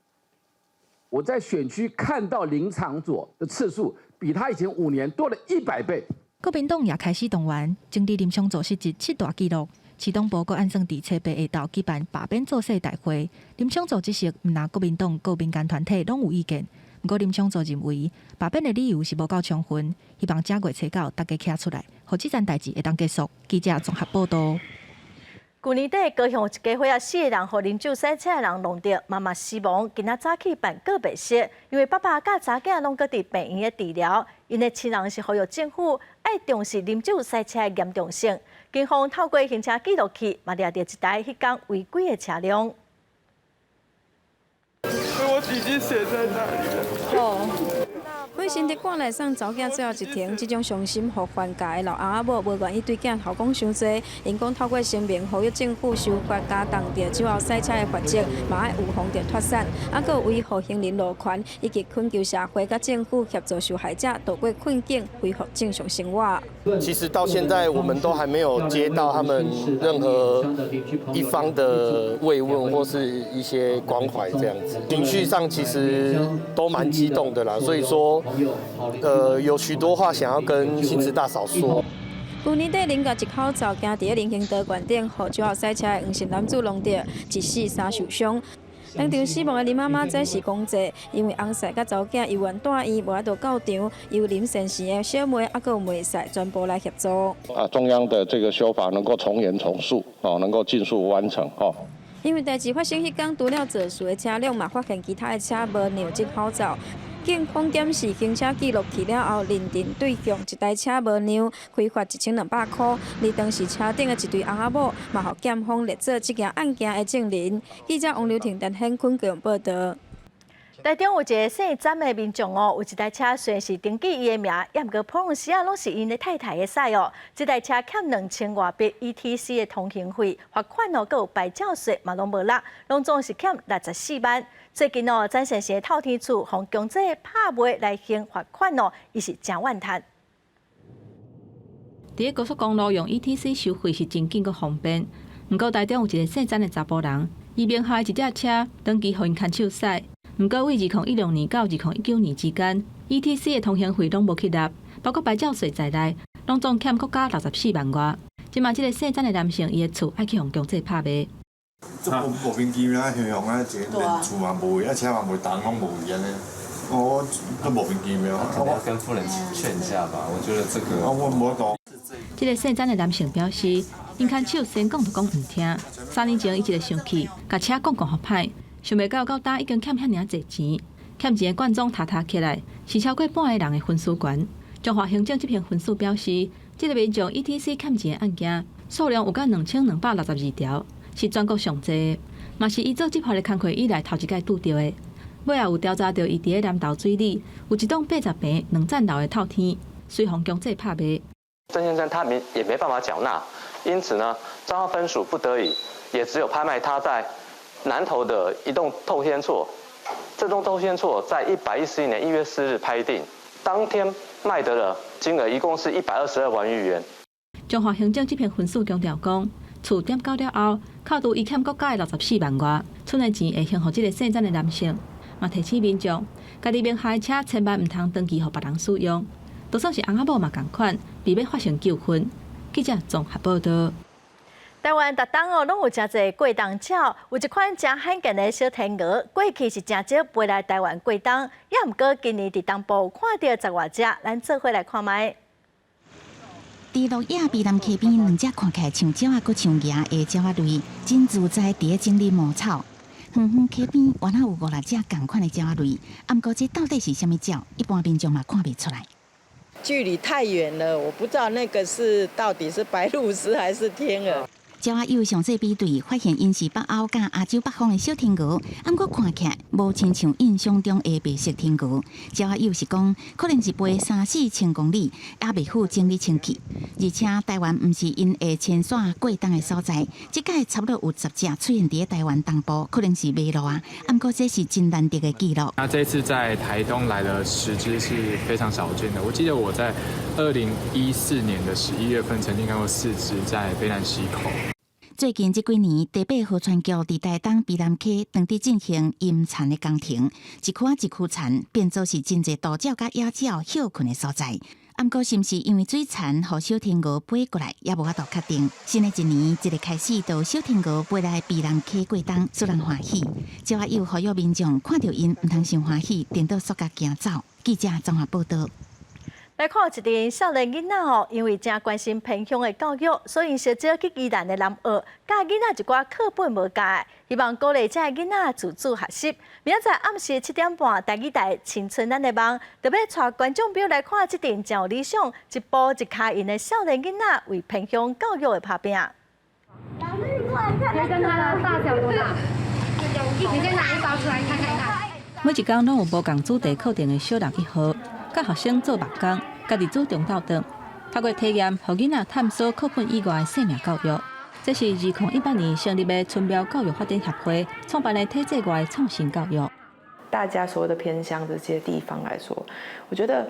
我在選區看到林昶佐的次數，比他以前5年多了100倍。國民黨也開始動員，整理林昶佐失職七大紀錄。市黨部閣按算佇初八下晝舉辦罷免造勢大會。林昶佐這席，毋但國民黨、各民間團體攏有意見，毋過林昶佐認為罷免的理由是無夠充分，希望正月初九大家徛出來，予這件代誌會當結束。記者綜合報道。舊年底高雄有一家伙仔四個人予啉酒駛車的人弄著，媽媽死亡。今仔早起辦告別式，因為爸爸佮查囝攏閣佇病院的治療，𪜶的親人是呼籲政府愛重視啉酒駛車的嚴重性。警方透過行車記錄器，嘛掠著一台彼工違規的車輛。我弟弟血在哪裡？哦。火神佇趕來送查某囝最後一程，這種傷心予還嫁的老翁仔某無願意對囝頭講傷濟，𪜶講透過聲明呼籲政府修法加重著酒後駛車的罰則，嘛愛預防著脫產，啊，閣維護行人路權，以及懇求社會佮政府協助受害者渡過困境，恢復正常生活。其實到現在，我們都還沒有接到他們任何一方的慰問或是一些關懷，這樣子情緒上其實都蠻激動的啦。所以說，有許多話想要跟新慈大嫂說。舊年底，林家一口罩行佇人行道懸頂，予酒後駛車的黃姓男子弄著，一死三受傷。當場死亡的林媽媽早時公祭，因為翁婿佮查某囝猶原住院，無法度到場，由林先生的小妹猶閣有妹婿全部來協助。啊，中央的這個修法能夠從嚴從速，哦，能夠盡速完成，哦。因為代誌發生彼工，除了肇事的車輛，嘛發現其他的車無讓這口罩。警方檢視行車記錄器了後，認定對向一台車無讓，開罰1200塊。而當時車頂的一對翁仔某，嘛予檢方列做這件案件的證人。記者王劉婷、陳顯坤報道。台中有一个姓詹的民眾哦，有一台車雖然是登記伊的名，也毋過普通時仔攏是𪜶的太太咧駛哦。這台車欠2000外筆 ETC 的通行費，罰款哦，閣有牌照稅嘛攏無落，攏總是欠64萬。最近哦，詹先生的透天厝予強制拍賣來還罰款哦，伊是誠怨嘆。佇咧高速公路用 ETC 收費是真緊閣方便，毋過台中有一个姓詹的查埔人，伊名下的一隻車登記予𪜶牽手駛。毋過，對2016年到2019年之間，ETC 的通行費攏無去納，包括牌照稅在內，攏總欠國家64萬外。這馬這个姓詹的男性，伊的厝愛去予強制拍賣。這莫名其妙啊，雄雄啊，一個連厝嘛無，啊車嘛無，動攏無去按呢，我都莫名其妙。可能要跟夫人勸一下吧，我覺得這個。啊，我無講。這个姓詹的男性表示，𪜶牽手先講就講毋聽，3年前伊一个生氣，共車講講予歹。想袂到到今已經欠遐爾濟錢，欠錢的罐裝塌塌起來，是超過半个人的分數懸。彰化行政執行分署表示，這个民眾 ETC 欠錢的案件數量有到2262條，是全國上濟，嘛是伊做執法的工課以來頭一擺拄著的。尾後有調查著伊佇咧南投水里有一棟80坪兩層樓的透天，隨予強制拍賣。曾先生他沒也沒辦法繳納，因此呢，彰化分署不得已也只有拍賣他在南投的一棟透天厝，這棟透天厝在111年1月4日拍定，當天賣得了金額一共是122萬餘元。彰化行政執行分署強調講，厝點交了後，扣除伊欠國家的64萬外，賰的錢會還予這个姓詹的男性。嘛提醒民眾，家己名下的車千萬毋通登記予別人使用，就算是翁仔某嘛仝款，避免發生糾紛。記者綜合報道。台灣逐冬哦，攏有誠濟過冬鳥，有一款誠罕見的小天鵝，過去是誠少飛來台灣過冬，也毋過今年佇東部看著十外隻，咱做伙來看覓。佇鹿野卑南溪邊，兩隻看起來像鳥仔，閣像鵝的鳥仔類，真自在佇咧整理茅草。遠遠溪邊，原來有五六隻仝款的鳥仔類，毋過這到底是啥物鳥？一般民眾嘛看袂出來。距離太遠了，我不知道那個是到底是白鷺鷥還是天鵝。鳥仔友詳細比對，發現𪜶是北歐佮亞洲北方的小天鵝，毋過看起來無親像印象中的白色天鵝。鳥仔友是講，可能是飛三四千公里，猶未赴整理清氣。而且台灣毋是𪜶會遷徙過冬的所在，這擺差不多有10隻出現佇台灣東部，可能是迷路啊。毋過這是真難得的記錄。那這次在台東來了10隻是非常少見的。我記得我在2014年的11月份曾經看過四隻在卑南溪口。最近這幾年，台北河川局佇台東卑南溪當地進行閹蠶的工程，一區仔一區蠶變做是真濟渡鳥佮野鳥歇睏的所在。毋過是毋是因為水田，予小天鵝飛過來，也無法度確定。新的一年，一个開始，就小天鵝飛來卑南溪過冬，使人歡喜。就啊有呼籲民眾看著𪜶，毋通傷歡喜，顛倒煞共驚走。記者綜合報道。來看一陣少年囡仔吼，因為誠關心偏鄉的教育，所以相招去宜蘭的南澳，教囡仔一寡課本無教的，希望鼓勵這个囡仔自主學習。明仔載暗時7點半，台語台《青春咱的夢》，特別帶觀眾朋友來看這陣誠有理想、一步一跤印的少年囡仔為偏鄉教育的拍拚。老師，你過來看，可以跟它的大小多大？你先拿一包出來看看看。每一工攏有無仝主題課程的小人一號，佮學生做木工，家己煮中晝頓，透過體驗，予囡仔探索課本以外的生命教育。這是2018年成立的春苗教育發展協會創辦的體制外創新教育。大家所謂的偏鄉這些地方來說，我覺得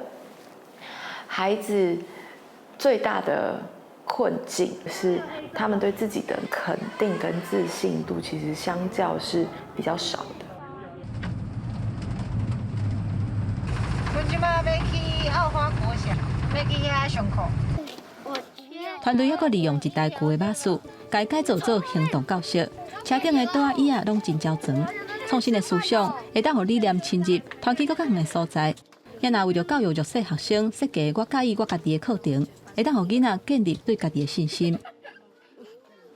孩子最大的困境是他們對自己的肯定跟自信度，其實相較是比較少的。阮這馬欲去澳花國小，欲去遐上課。團隊猶閣利用一台舊的馬術，共改造做行動教室，車頂的桌仔椅仔攏真周全。創新的思想會當予理念深入，傳去閣較遠的所在。也若為著教育弱勢學生設計我佮意我家己的課程，會當予囡仔建立對家己的信心。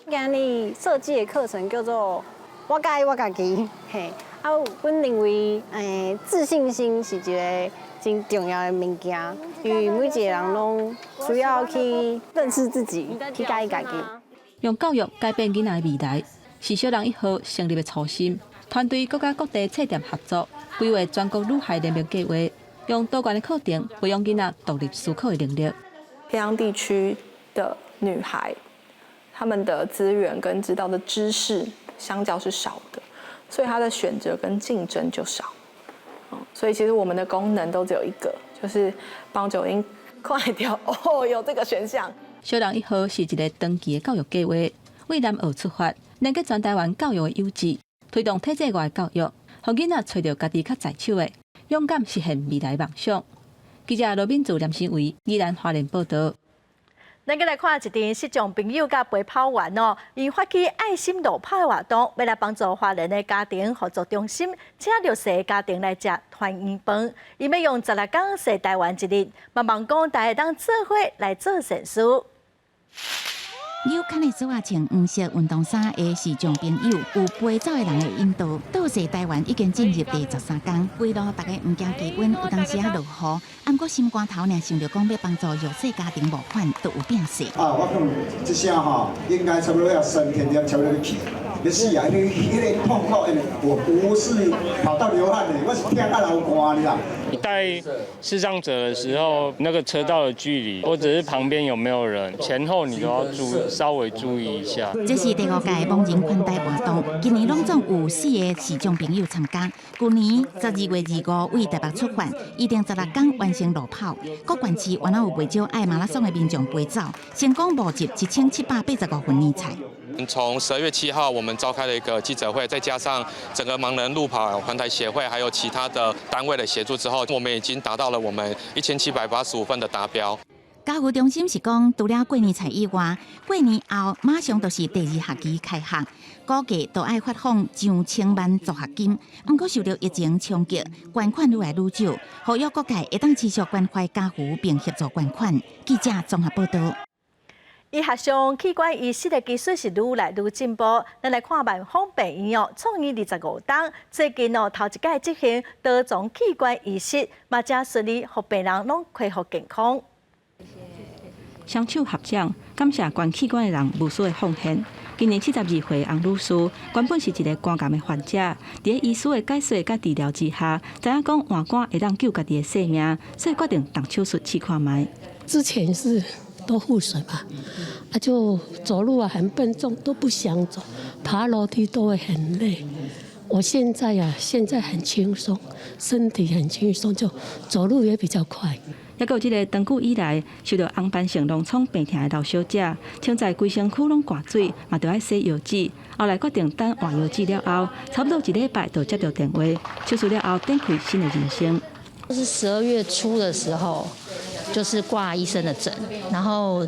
今日設計的課程叫做我佮意我家己，嘿，啊，阮認為，自信心是一个真重要的物件，因為每一個人攏需要去認識自己，去佮意家己。用教育改變囡仔的未來，是小人一號成立的初心。團隊閣佮各地冊店合作，規劃全國女孩聯盟計劃，用多元的課程培養囡仔獨立思考的能力。偏鄉地區的女孩，她們的資源跟知道的知識相較是少的，所以她的選擇跟競爭就少。所以其實我們的功能都只有一個，就是幫九英快掉哦，有這個選項。小人一號是一个長期的教育計劃，為南澳出發，連結全台灣教育的優質，推動體制外教育，予囡仔揣著家己較在手的，勇敢實現未來夢想。記者羅敏祖、連新偉、宜蘭花蓮報道。咱閣來看一陣視障朋友佮陪跑員哦，𪜶發起愛心路跑的活動，欲來幫助花蓮的家庭互助中心，請弱勢家庭來食團圓飯。𪜶欲用16工踅台灣一日，嘛望講大家會當做伙來做善事。紐坎的靴仔穿黃色運動衫的視障朋友，有陪走的人的引導，倒踅台灣已經進入第13工。規路逐家毋驚低溫，有當時仔落雨，毋過心肝頭爾想著講欲幫助弱勢家庭募款，都有變數。啊，我講這聲吼，應該差不多要3天了，差不多欲去，欲死啊！因為彼个痛苦，因為我不是跑到流汗的，我是疼甲流汗的啦。帶視障者的時候，那個車道的距離，或者是旁邊有沒有人，前後你都要注稍微注意一下。這是第五屆盲人環台活動，今年攏總有四个視障朋友參加。舊年12月25為台北出發，預定16工完成路跑。各縣市原來有袂少愛馬拉松的民眾陪走，成功募集1785份年菜。從12月7號，我們召開了一個記者會，再加上整個盲人路跑環台協會，還有其他的單位的協助之後，我們已經達到了我們1785份的達標。家扶中心是講，除了過年菜以外，過年後馬上就是第二學期開學，估計都愛發放上千萬助學金。毋過受著疫情衝擊，捐款愈來愈少，呼籲各界會當持續關懷家扶並協助捐款。記者綜合報道。醫學上器官移植的技術是愈來愈進步。咱來看萬芳病院哦，創院25冬，最近哦頭一擺執行多重器官移植，嘛誠順利，予病人攏恢復健康。雙手合掌，感謝捐器官的人無私的奉獻。今年72歲洪女士，原本是一个肝癌的患者，佇醫師的解說佮治療之下，知影講換肝會當救家己的性命，所以決定動手術試看覓。之前是都腹水嘛，啊就走路啊很笨重，都不想走，爬樓梯都會很累。我現在呀，現在很輕鬆，身體很輕鬆，就走路也比較快。猶閣有這个長久以來受著紅斑性狼瘡病疼的劉小姐，穿在規身軀攏掛水，嘛著愛洗藥紙。後來決定等換藥紙了後，差不多一禮拜就接著電話，手術了後展開新的人生。是12月初的時候，就是掛醫生的診，然後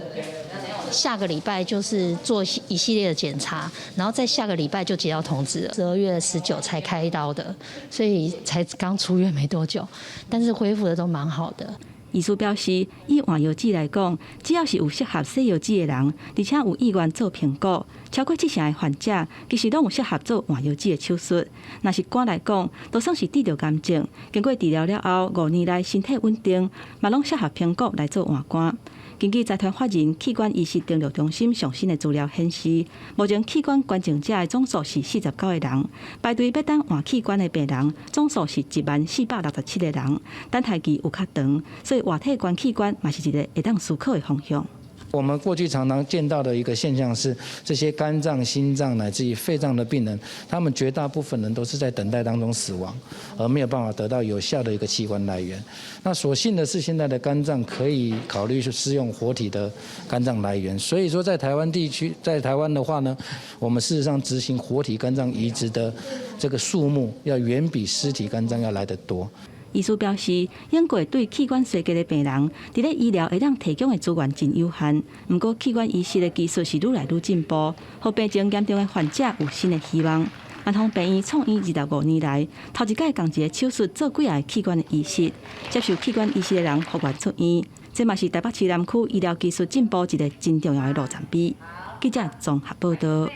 下個禮拜就是做一系列的檢查，然後在下個禮拜就接到通知了，12月19才開刀的，所以才剛出院沒多久，但是恢復的都蠻好的。醫師表示，以換腰子來講，只要是有適合洗腰子的人，而且有意願做評估，超過七成的患者其實攏有適合做換腰子的手術。若是肝來講，就算是得著癌症，經過治療了後5年內身體穩定，嘛攏適合評估來做換肝。根據財團法人器官移植登錄中心上新的資料顯示，目前器官捐贈者的總數是49個人，排隊欲等換器官的病人總數是10,467個人，等待期有較長，所以活體捐器官嘛是一個會當思考的方向。我們過去常常見到的一個現象是，這些肝臟、心臟乃至於肺臟的病人，他們絕大部分人都是在等待當中死亡，而沒有辦法得到有效的一個器官來源。那所幸的是，現在的肝臟可以考慮是用活體的肝臟來源。所以說，在台灣地區，在台灣的話呢，我們事實上執行活體肝臟移植的這個數目，要遠比屍體肝臟要來得多。醫師表示，英國對器官衰竭的病人，佇咧醫療會當提供的資源真有限。毋過，器官移植的技術是愈來愈進步，予病情嚴重的患者有新的希望。萬芳病院創院25年來，頭一擺仝一個手術做幾個器官的移植，接受器官移植的人復原出院，這嘛是台北市南區醫療技術進步一個真重要的路程碑。記者綜合報導。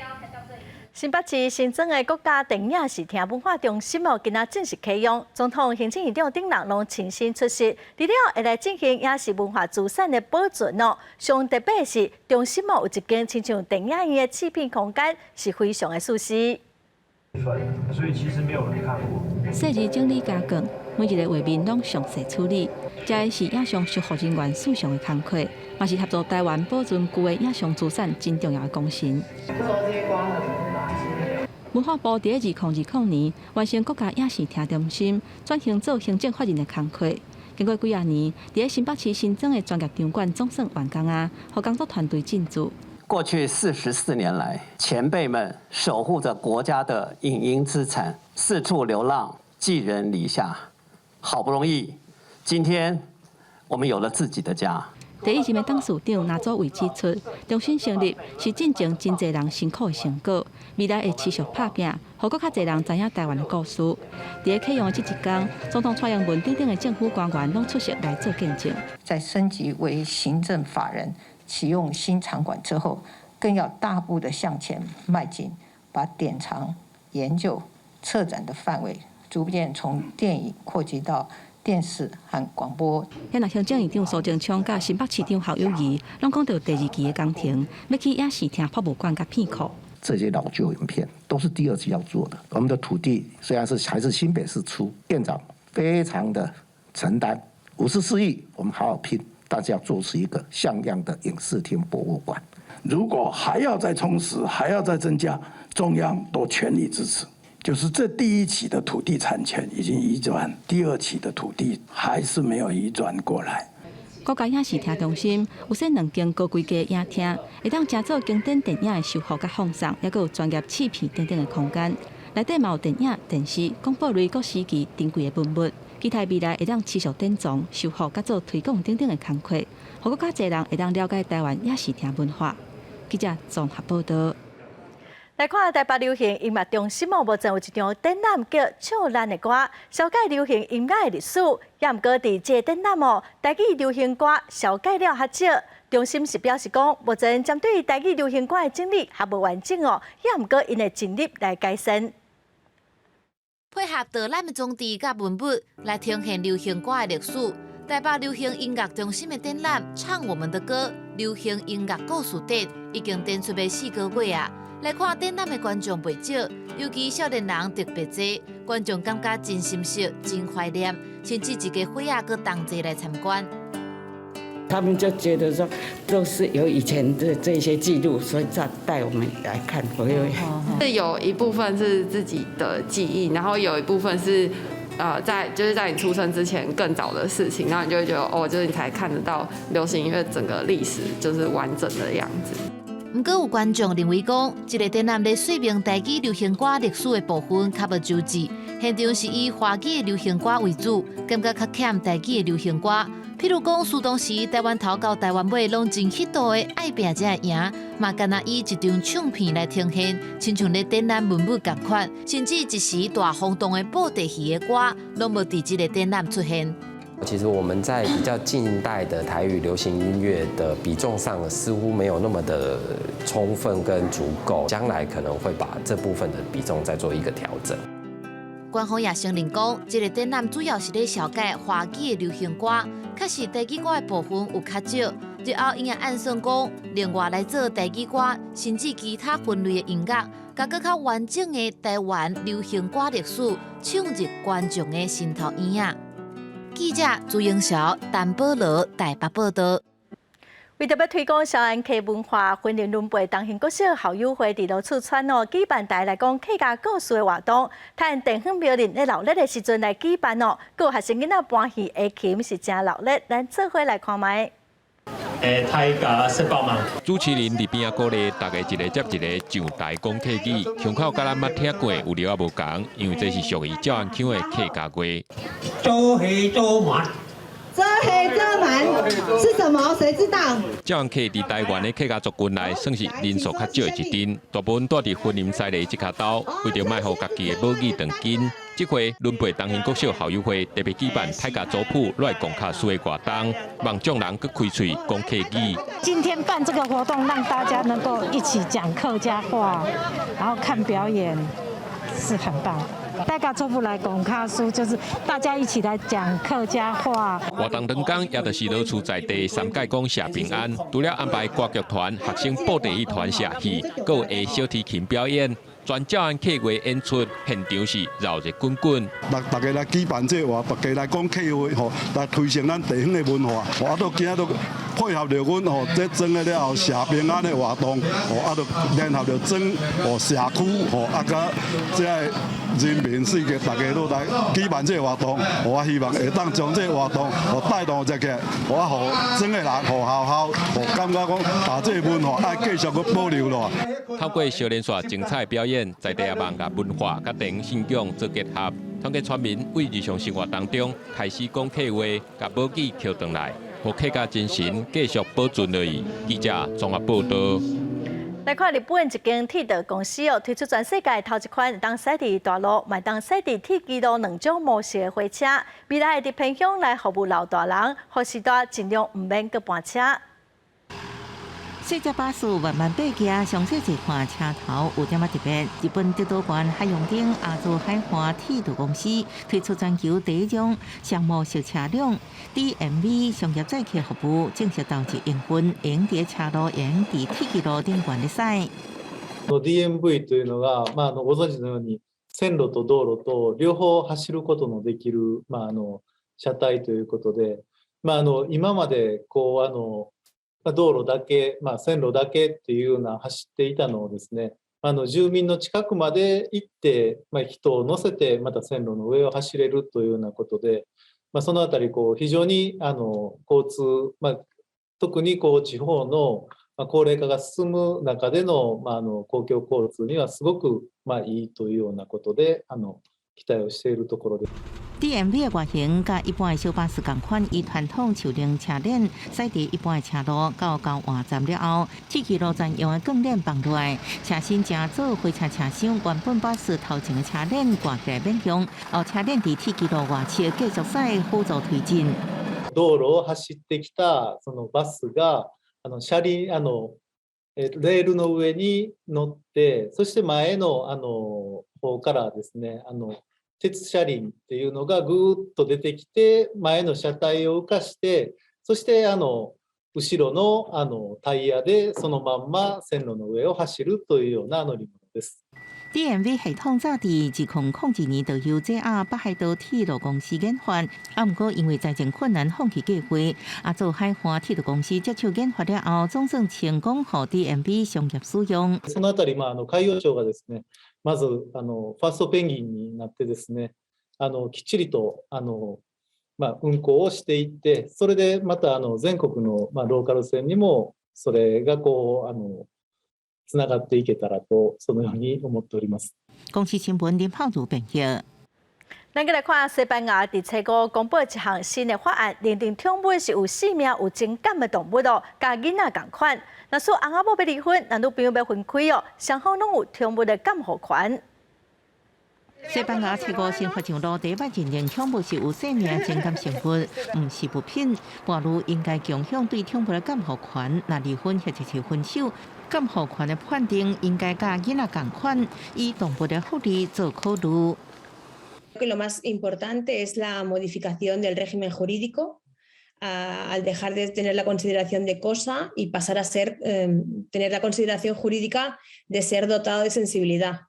新北市新增的國家電影視聽文化中心哦，今仔正式啟用，總統、行政院長等人攏親身出席，除了會來進行影視文化資產的保存哦。上特別是中心哦，有一間親像電影院的試片空間，是非常的舒適。所以其實沒有人看過。細緻整理加工，每一個畫面攏詳細處理。這是影像修復人員事上的工課，嘛是協助台灣保存舊的影像資產真重要的功臣。文化部佇2020年完成國家影視聽中心轉型做行政法人的工課，經過幾仔年，佇新北市新增的專業場館總算完工啊，予工作團隊進駐。過去44年來，前輩們守護着國家的影音資產，四處流浪，寄人籬下，好不容易，今天我們有了自己的家。第一任的董事長林祖偉指出，中心成立是進前真濟人辛苦的成果，未來會持續拍拚，予閣較濟人知影台灣的故事。佇啟用的這一天，總統蔡英文等等的政府官員攏出席來做見證。在升級為行政法人，啟用新場館之後，更要大步的向前邁進，把典藏、研究、策展的範圍逐漸從電影擴及到電視和廣播。遐行政院長蘇貞昌佮新北市長侯友宜，攏講著第二期的工程，欲起影視廳博物館佮片庫。這些老舊影片都是第二期要做的。我們的土地雖然是還是新北市出，院長非常的承擔54億，我們好好拼，但是要做出一個像樣的影視廳博物館。如果還要再充實，還要再增加，中央都全力支持。就是這第一期的土地產權已經移轉，第二期的土地還是沒有移轉過來。國家影視聽中心有設兩間高規格影廳，會當成做經典電影的修復佮放送，猶閣有專業試片等等的空間。內底嘛有電影、電視、廣播類各時期珍貴的文物，期待未來會當持續典藏、修復佮做推廣等等的工課，予閣較濟人會當了解台灣影視聽文化。記者綜合報導。來看台北流行音樂中心哦，目前有一場展覽叫《唱咱的歌》，紹介流行音樂的歷史。也毋過佇這個展覽哦，台語流行歌紹介了較少。中心是表示講，目前針對台語流行歌的整理還無完整哦，也毋過𪜶會盡力來改善。配合導覽的裝置佮文物來呈現流行歌的歷史。台北流行音樂中心的展覽《唱我們的歌》流行音樂故事展已經展出欲4個月啊！來看展覽的觀眾袂少，尤其少年人特別濟，觀眾感覺真心適、真懷念，甚至一家伙仔閣同齊來參觀。他們就覺得說，都是有以前的這些記錄，所以再帶我們來看。是有一部分是自己的記憶，然後有一部分是，在就是在你出生之前更早的事情，然後你就會覺得哦，就是你才看得到流行音樂整個歷史就是完整的樣子。毋過有觀眾認為講，這個展覽咧說明台語流行歌歷史的部分較無周至，現場是以華語的流行歌為主，感覺較欠台語的流行歌。譬如講，蘇當時台灣頭到台灣尾攏真彼度的《愛拚才會贏》，嘛敢若以一張唱片來呈現，親像咧展覽文物仝款，甚至一時大轟動的布袋戲的歌，攏無佇這個展覽出現。其實我們在比較近代的台語流行音樂的比重上，似乎沒有那麼的充分跟足夠，將來可能會把這部分的比重再做一個調整。官方也承認講，這個展覽主要是咧紹介華語的流行歌，確實台語歌的部分有較少。日後𪜶也按算講，另外來做台語歌，甚至其他分類的音樂，共閣較完整的台灣流行歌歷史，唱入觀眾的心頭耳仔。記者朱英祥、陳保羅台北報道。為著欲推廣詔安客文化，雲林崙背東興國小校友會佇蘆厝村哦舉辦大家來講客家故事的活動，趁地方廟林咧鬧熱的時陣來舉辦哦，閣有學生囡仔搬戲下琴是誠熱鬧，咱做伙來看覓。大家食飽嗎？主持人佇邊仔鼓勵大家一个接一个上台講客語，腔口佮咱捌聽過有了也無仝，因為這是屬於詔安腔的客家話。做戲做滿，做戲做滿是什麼？誰知道？詔安客佇台灣的客家族群內，算是人數較少的一陣，大部分蹛佇雲林西螺這跤島，為著莫予家己的母語斷根。這回崙背東興國小校友會特別舉辦大家族譜來講卡書的活動，望眾人閣開喙講客語。今天辦這個活動，讓大家能夠一起講客家話，然後看表演，是很棒。大家族譜來講卡書，就是大家一起來講客家話。活動當天，也就是蘆厝在地三界講謝平安，除了安排歌劇團、學生布袋戲團社戲，閣有下小提琴表演。全詔安客話演出現場是熱鬧滾滾。大大家來舉辦這個活，大家來講客話吼，來推廣咱地方的文化。我都今仔都配合著阮吼，這裝了了後謝平安的活動，吼啊，就聯合著裝吼社區吼啊，佮這个人民世界大家都來舉辦這個活動，我希望會當將這個活動吼帶動這個，我予莊的人，予學校，予感覺講把這個文化愛繼續閣保留落來。透過小連續精彩表演，在地也望共文化佮地方信仰做結合，團結村民為日常生活當中開始講客話，共母語抾轉來，予客家精神繼續保存落去。記者綜合報道。來看日本一間鐵道公司哦，推出全世界頭一款會當駛佇大路，嘛會當駛佇鐵軌路兩種模式的火車，未來會佇偏鄉來服務老大人，予序大盡量毋免閣搬車。細隻巴士慢慢爬行，上細一看車頭有點仔特別。日本德島縣海陽町阿佐海岸鐵道公司推出全球第一種雙模式車輛 DMV 商業載客服務，正式投入營運，會佇車路，會佇鐵軌路頂懸咧駛。 DMV というのが、まあ、あのご存知のように線路と道路と両方走ることのできる、まあ、あの車体ということで、まあ、あの今までこうあの道路だけ、まあ、線路だけっていうような走っていたのをですね、あの住民の近くまで行って、まあ、人を乗せてまた線路の上を走れるというようなことで、まあ、そのあたりこう非常にあの交通、まあ、特にこう地方の高齢化が進む中での、まあ、あの公共交通にはすごくまあいいというようなことであの期待をしているところです。 DMV 的外形佮一般的小巴士仝款，以傳統樹輪車鏈駛佇一般的車路到交換站了後，鐵軌路專用的鋼鏈綁落來，車身成做火車車廂，原本巴士頭前的車鏈掛起來免用，後車鏈佇鐵軌路外側繼續駛輔助推進。道路を走ってきたそのバスがあの車輪あのレールの上に乗って、そして前のあの方からですね、あの鉄車輪っていうのがぐーっと出てきて、前の車体を浮かして、そしてあの後ろのあのタイヤでそのまんま線路の上を走るというような乗り物です。 DMV 系統早佇2002年就由 JR 北海道鐵路公司研發，啊，毋過因為財政困難放棄計劃。阿佐海岸鐵路公司接手研發了後，總算成功予 DMV 商業使用。そのあたり、まあ、あの海陽町がですね、まずあのファーストペンギンになってですね、あのきっちりとあの、まあ、運行をしていって、それでまたあの全国の、まあ、ローカル線にもそれがこうあのつながっていけたらと、そのように思っております。公視新聞林浩如編譯。咱閣來看西班牙佇初五公布一項新的法案，認定寵物是有生命、有情感的動物哦，佮囡仔仝款。若是翁仔某欲離婚，男女朋友欲分開哦，雙方攏有寵物的監護權。西班牙初五新法上路，第一擺認定寵物是有生命、情感生物，毋是物品。伴侶應該共享對寵物的監護權。若離婚或者是分手，監護權的判定應該佮囡仔仝款，以動物的福利做考慮。 Lo más importante es la modificación del régimen jurídico al dejar de tener la consideración de cosa y pasar a ser, tener la consideración jurídica de ser dotado de sensibilidad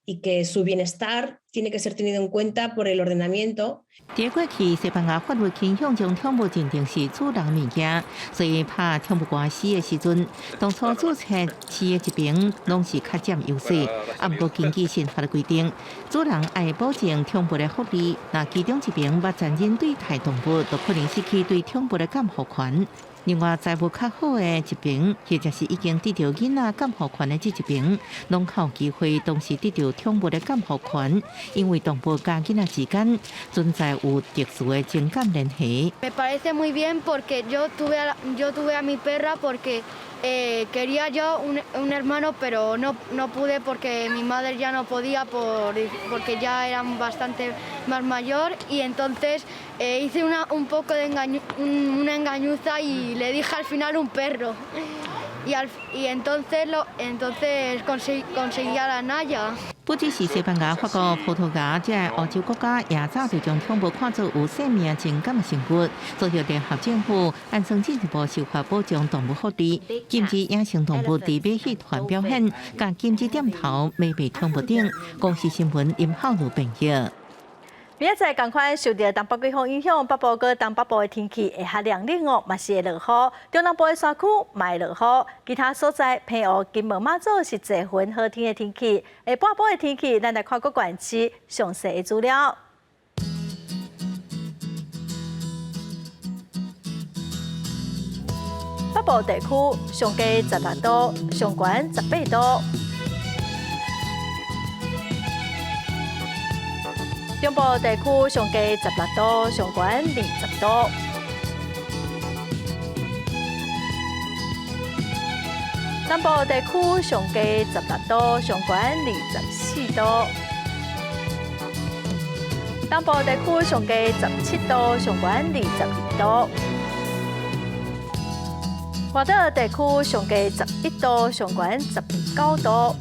y que su bienestar tiene que ser tenido en cuenta por el ordenamiento。佇過去，西班牙法律傾向將寵物認定是主人物件，所以拍寵物官司的時陣，當初註冊飼的一邊攏是較佔優勢。啊，毋過根據新法的規定，主人愛保證寵物的福利，若其中一邊捌殘忍對待動物，就可能失去對寵物的監護權。另外，財務較好的一邊，或者是已經得著囡仔監護權的這一邊，攏較有機會同時得著寵物的監護權，因為動物佮囡仔之間存在有特殊的情感聯繫。 Me parece muy bien porque yo tuve a mi perra porque quería yo un hermano, pero no pude porque mi madre ya no podía porque ya era bastante más mayor y entonces hice un poco de una engañuza y le dije al final un perro y entonces conseguí a la Naya. 不只是西班牙、法國、葡萄牙這歐洲國家，也早就將寵物看作有生命情感的生物。所以聯合政府按算進一步修法保障動物福利，禁止野生動物佇馬戲團表演，佮禁止店頭買賣寵物等。公視新聞林浩如編譯。明仔載仝款受著東北季風影響，北部佮東北部的天氣會較涼冷哦，嘛是會落雨。中南部的山區嘛會落雨，其他所在澎湖、金門、馬祖是濟雲好天的天氣。下半晡的天氣，咱來看各縣市詳細的資料。北部地區上低16度，上懸18度。中部地區上低16度，上懸20度。南部地區上低16度，上懸24度。東部地區上低17度，上懸22度。外島地區上低11度，上懸19度。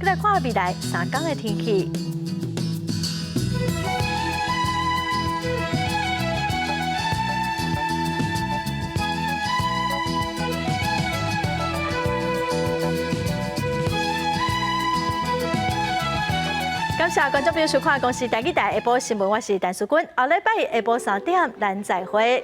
閣來看未來3工的天氣。感謝觀眾朋友收看《公視台語台》下晡新聞，我是陳淑君。後禮拜下晡3點，咱再會。